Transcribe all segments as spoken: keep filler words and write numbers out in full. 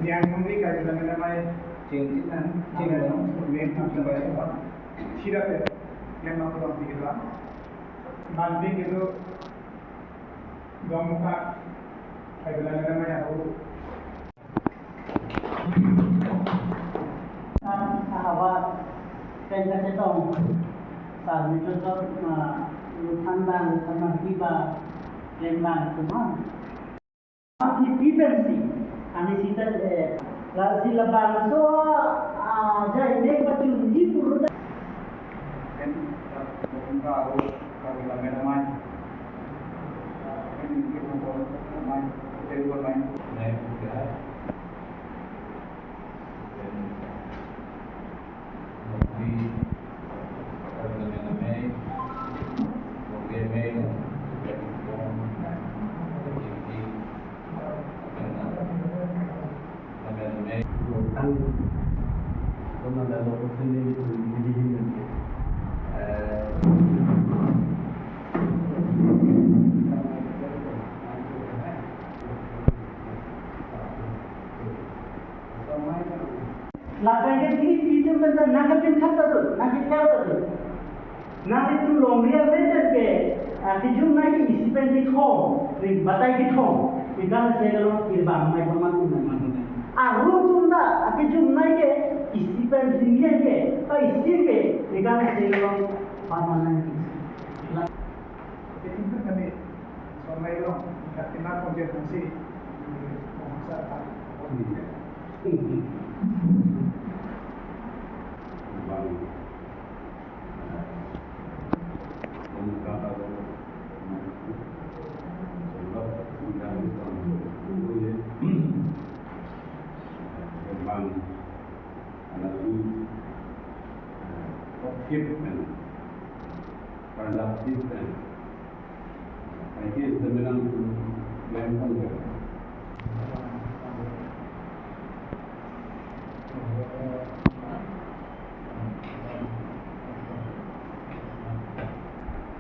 Yang kami kami dengan nama Cing, cing, cing, cing. Yang tu cing baik. Sirap ya. Yang mampu orang pikir lah. Banding itu dong muka. Kami dengan nama yang aku. Ahawar, pen kachetong, sar ni chot chot, ma, luthan bang, luthan bang, hiba, lem bang, tumang. Ati pi pensi, ani sita, eh, la si labangso, ah, jai mek pachunji puru ta. Pen, ah, bukan baru, baru lama namanya. Pen, ini bukan namanya, hotel bukan namanya. Namanya bukan. Lapen ke diri pi atum pen ta nangkepin khat ta do, nangkepin khat ta do. Nanglitum longri ave pen ke, ah, kejun nai ke isi pen kethom, ring batai kethom, ring kan se lo kirbang mai pama tum mai. Aru atum ta, ah, kejun nai ke isi pen ring ke, pa isi ke, ring kan se lo pama nai. La, oke, itu kami. Sonai long, katina konjen hansi, masa tak. Bang, anak tu, eh, aktif kan, produktif kan. Ai ke semenang lempang kan.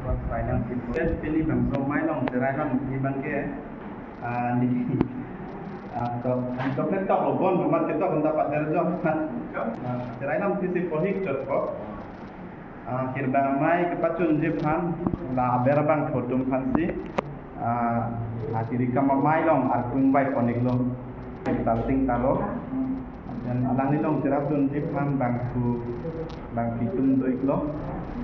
Bang, saya yang pinjam pini bang, so mai long, cerai long, ini bang ke, ah, ni, ah, tok, tok tok lo bon, mat ketok, unda pader jo. Ah, cerai long, pisi pohik chot ko. Ah, kirdamai kepachunji aphan, la aber bangphu atum aphansi, ah, atiri kama mai long arkung bai pon-iklo. Talsing talo. Dan alangli long cherapdunji aphan bangphu, bangphi atum do-iklo.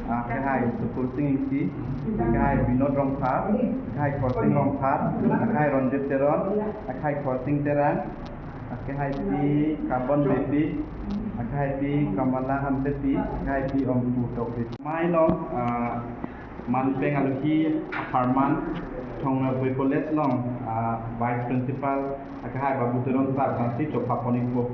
Ah, kehai Sukursing Ingti, kehai Binod Rongphar, kehai Khorsing Rongphar, kehai Ronjit Teron, kehai Khorsing Terang, kehai Pi Kabon Beypi, kehai Pi Kamala Hamtepi, kehai Pi Ompu Tokbi. Mai long, ah, manpeng alohi apharman, Thongnagbui College long, ah, Vice Principal, kehai Babu Teron sir, aphansi chopha pon-ikpo.